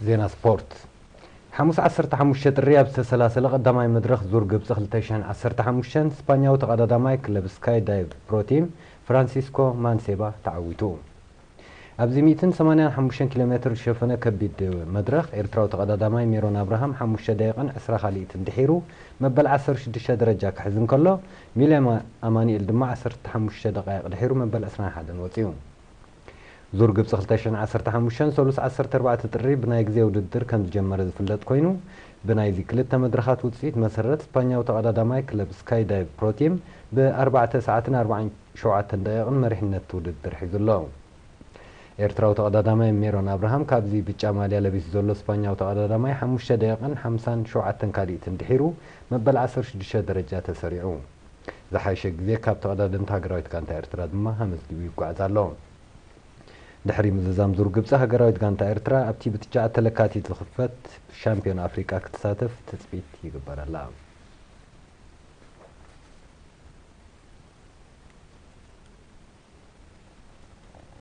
ዜና ስፖርት። ሓሙስ ዓሰርተ ሓሙሽተ ጥሪ ኣብ ዝተሰላሰለ ቀዳማይ መድረኽ ዙር ግብፂ ክልተ ሽሕን ዓሰርተ ሓሙሽተን፣ ስፓኛዊ ተቐዳዳማይ ክለብ ስካይ ዳይቭ ፕሮ ቲም ፍራንሲስኮ ማንሴባ ተዓዊቱ። ኣብዚ ሚእትን ሰማንያን ሓሙሽተን ኪሎ ሜትር ዝሸፈነ ከቢድ መድረኽ፣ ኤርትራዊ ተቐዳዳማይ ሜሮን ኣብርሃም ሓሙሽተ ደቂቕን ዕስራ ካልኢትን ድሒሩ መበል ዓሰርተ ሽዱሽተ ደረጃ ክሕዝ እንከሎ፣ ሚልያም ኣማኑኤል ድማ ዓሰርተ ሓሙሽተ ደቃይቕ ድሒሩ መበል ዕስራን ሓደን ወጺኡ። ዙር ግብፂ ክልተ ሽሕን ዓሰርተ ሓሙሽተን ሰሉስ ዓሰርተ ኣርባዕተ ጥሪ ብናይ ግዜ ውድድር ከም ዝጀመረ ዝፍለጥ ኮይኑ፣ ብናይዚ ክልተ መድረኻት ውፅኢት መሰረት፣ ስፓኛዊ ተቐዳዳማይ ክለብ ስካይ ዳይቭ ፕሮ ቲም ብኣርባዕተ ሰዓትን ኣርባዓን ሸውዓተን ደቂቕን መሪሕነት ውድድር ሒዙ ኣሎ። ኤርትራዊ ተቐዳዳማይ ሜሮን ኣብርሃም ካብዚ ብጫ ማልያ ለቢሱ ዘሎ ስፓኛዊ ተቐዳዳማይ ሓሙሽተ ደቂቕን ሓምሳን ሸውዓተን ካልኢትን ድሒሩ መበል ዓሰርተ ሽዱሽተ ደረጃ ተሰሪዑ። ዝሓሸ ግዜ ካብ ተቐዳደምቲ ሃገራዊት ጋንታ ኤርትራ ድማ ኣመዝጊቡ ይጓዓዝ ኣሎ። ድሕሪ ምዝዛም ዙር ግብፂ፣ ሃገራዊት ጋንታ ኤርትራ ኣብቲ ብትሽዓተ ለካቲት ዝኽፈት ሻምፒዮን ኣፍሪቃ ክትሳተፍ ትፅቢት ይግበረላ።